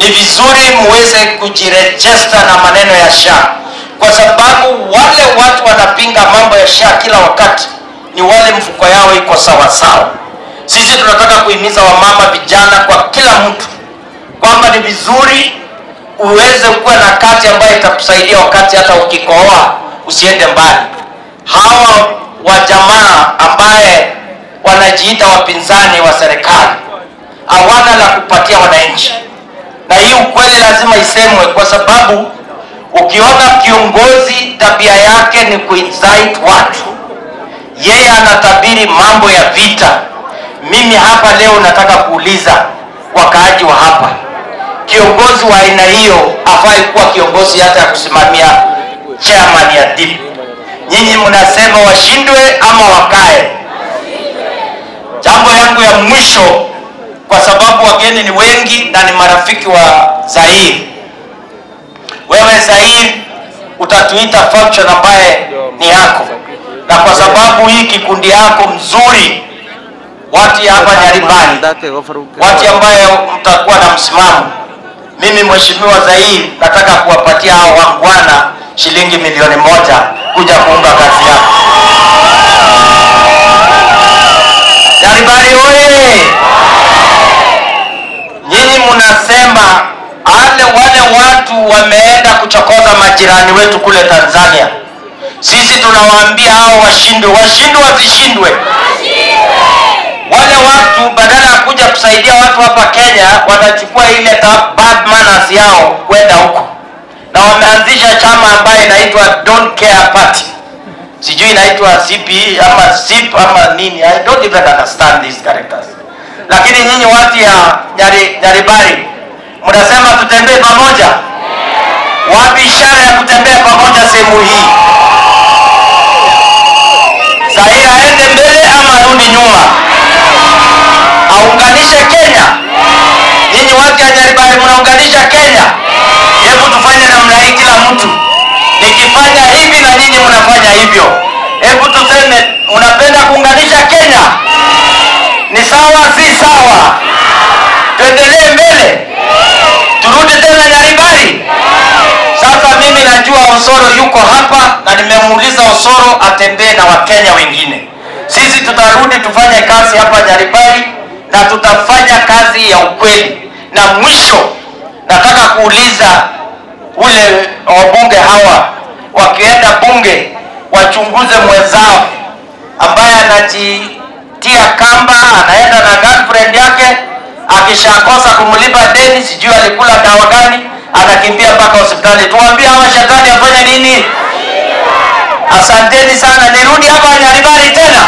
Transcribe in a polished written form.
Ni vizuri muweze kujirejesta na maneno ya SHA, kwa sababu wale watu wanapinga mambo ya SHA kila wakati ni wale mfuko yao iko sawa sawa. Sisi tunataka kuhimiza wamama, vijana, kwa kila mtu kwamba ni vizuri uweze kuwa na kati ambayo itakusaidia wakati hata ukikohoa usiende mbali. Hawa wa jamaa ambaye wanajiita wapinzani wa serikali hawana la kupatia wananchi, na hii ukweli lazima isemwe, kwa sababu ukiona kiongozi tabia yake ni kuincite watu, yeye anatabiri mambo ya vita. Mimi hapa leo nataka kuuliza wakaaji wa hapa, kiongozi wa aina hiyo afai kuwa kiongozi hata ya kusimamia chairman ya DIP. Nyinyi mnasema washindwe ama wakae? Jambo yangu ya mwisho, kwa sababu wageni ni wengi na ni marafiki wa Zair. Wewe Zair utatuita function ambaye ni yako, na kwa sababu hii kikundi yako mzuri, watu hapa Nyaribari, watu ambaye mtakuwa na msimamo, mimi Mheshimiwa Zair nataka kuwapatia hao wangwana shilingi 1,000,000 kuja kuunga kazi yako. Nyaribari oye! Nyinyi mnasema wale watu wameenda kuchokoza majirani wetu kule Tanzania. Sisi tunawaambia hao washindwe, washindwe wasishindwe. Wale watu badala ya kuja kusaidia watu hapa Kenya, wanachukua ile bad manners yao kwenda huko. Na wameanzisha chama ambaye inaitwa Don't Care Party. Sijui inaitwa CPE ama SIP ama nini. I don't even understand these characters. Lakini nyinyi watu ya Nyaribari mnasema tutembee pamoja. Wapi ishara ya kutembea pamoja sehemu hii? Zair aende mbele ama arudi nyuma? Aunganishe Kenya. Nyinyi watu ya Nyaribari mnaunganisha Kenya. Hebu tufanye namna hii kila mtu. Nikifanya hivi na nyinyi mnafanya hivyo. Hebu tuseme mnapenda kuunganisha Kenya? Ni sawa si sawa? Tuendelee mbele? Turudi tena Nyaribari? Sasa mimi najua Osoro yuko hapa na nimemuuliza Osoro atembee na Wakenya wengine. Sisi tutarudi tufanye kazi hapa Nyaribari na tutafanya kazi ya ukweli. Na mwisho nataka kuuliza ule wabunge hawa wakienda bunge wachunguze mwenzao ambaye anajitia kamba, anaenda na girlfriend yake, akishakosa kumlipa deni, sijui alikula dawa gani, anakimbia mpaka hospitali. Tuambie hawa shetani afanye nini? Asanteni sana, nirudi hapa Nyaribari tena.